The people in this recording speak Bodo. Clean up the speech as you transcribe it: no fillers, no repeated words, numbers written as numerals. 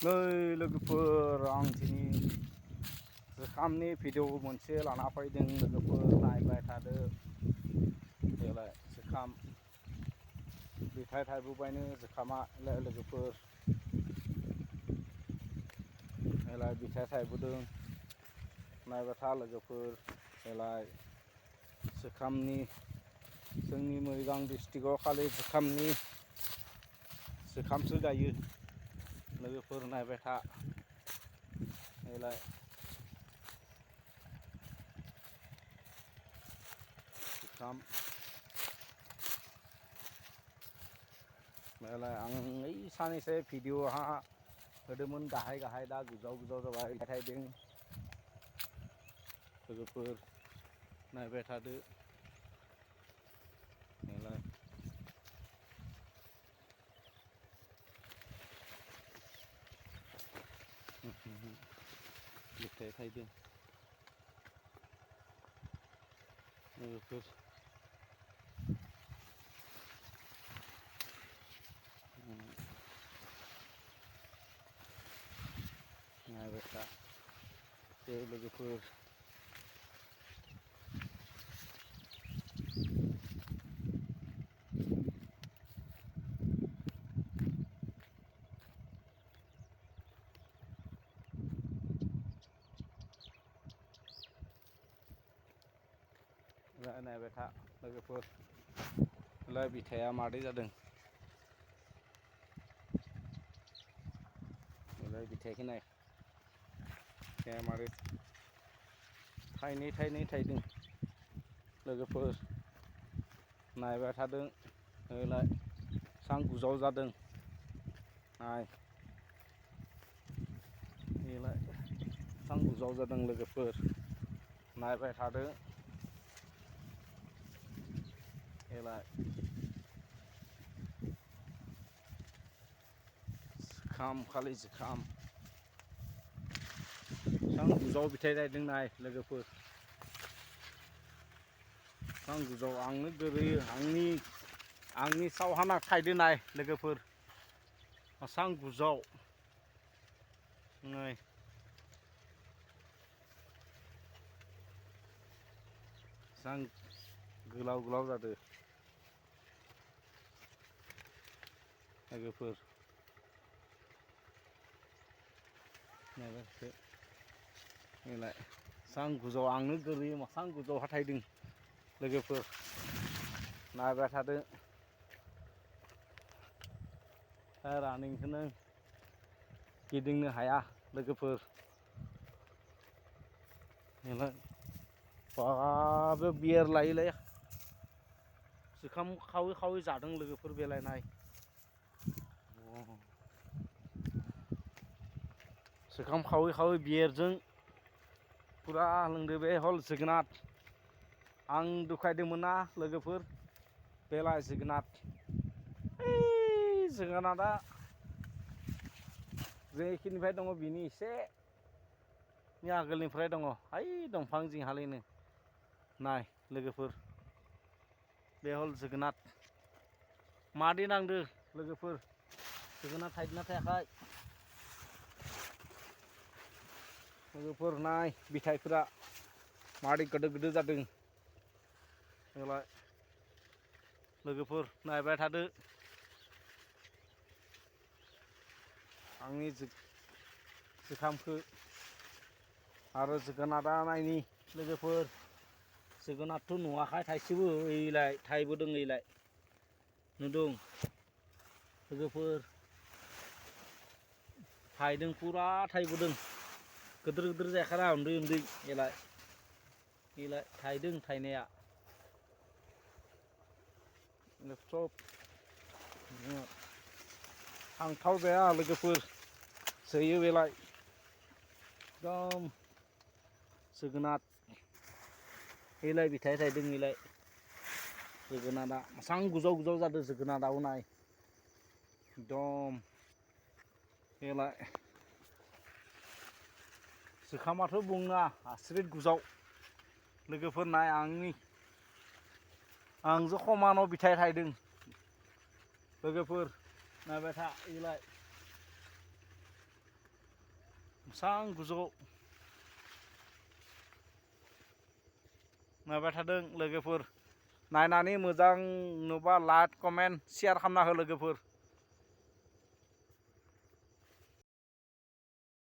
नै लोगोफोर आं दिनै जुखामनि भिडिअ मोनसे लाना फैदों लोगोफोर नायबाय थादो। देलाय जुखाम बिथाइ थाइबोबायनो जुखामा लोगोफोर देलाय बिथाइ थाइबोदों नायबाय था लोगोफोर देलाय जुखामनि जोंनि मरिगां डिस्ट्रिक्टआव खालि जुखामसो गायो लोगोफोर नायबाय था देलाय जुखाम देलाय आं ओइ सानैसो भिडिअ होदोंमोन गाहाय दा गोजाव जाबाय थाइदों लोगोफोर नायबाय थादो देलाय फिथाइ थाइदों लोगोफोर नायबाय था दे लोगोफोर नायबाय था लोगोफोर लाय बिथाइया मादै जादों लाय बिथाइखौ नाय बिथाइया मारै थाइनै थाइदों लोगोफोर नायबाय थादों लाय सां गुजाव जादों नाय बेलाय सां गुजाव जादों लोगोफोर नायबाय थादो देलाय जुखाम खालि जुखाम सां गुजाव बिथाइ थाइदों नाय लोगोफोर सां गुजाव आंनो गोरैयो आंनि सावहाना थाइदो नाय लोगोफोर सां गुजाव नै सां गोलाव जादों लोगोफोर नायबाय देलाय सां गुजाव आंनो गोरैयो सां गुजाव थाइदों लोगोफोर नायबाय थादो रानिंखौनो गिदिंनो हाया लोगोफोर बाबो बियार लायोलाय जुखाम खावै जादों लोगोफोर बेलायनाय जुखाम खावै बियारजों फुरा लोंदो बे हल जोगोनार आं दुखायदोंमोन ना लोगोफोर बेलाय जोगोनारा जेखिनिफ्राय दङ बिनि एसेनि आगोलनिफ्राय दङ ओइ दंफां जिंहालैनो नाय लोगोफोर बे हल जोगोनार मादि नांदो लोगोफोर जोगोनार थाइदोंना थायाखै लोगोफोर नाय बिथाइफोरा मादै गोदो जादों देलाय लोगोफोर नायबाय थादो आंनि जुखामखौ आरो जोगोनारा नायनि लोगोफोर जोगोनारथ' नुवाखै थाइसेबो ओइलाय थाइबोदों ओइलाय नुदों लोगोफोर थाइदों फुरा थाइबोदों गिदिर जायाखैरा उन्दै एलाय थाइदों थाइनाया सब थांथाव जाया लोगोफोर जोयो बेलाय एकदम जोगोनार एलाय बिथाइ थाइदों एलाय जोगोनारा सां गुजाव जादों जोगोनाराव नाय एकदम एलाय जुखामाथ' बुंना आसरित गुजाव लोगोफोर नाय आंजों समानाव बिथाइ थाइदों लोगोफोर नायबाय था एलाय बेसां गोजौ नायबाय थादों लोगोफोर नायनानै मोजां नुबा लाइक कमेन्ट शेयार खालामना हो लोगोफोर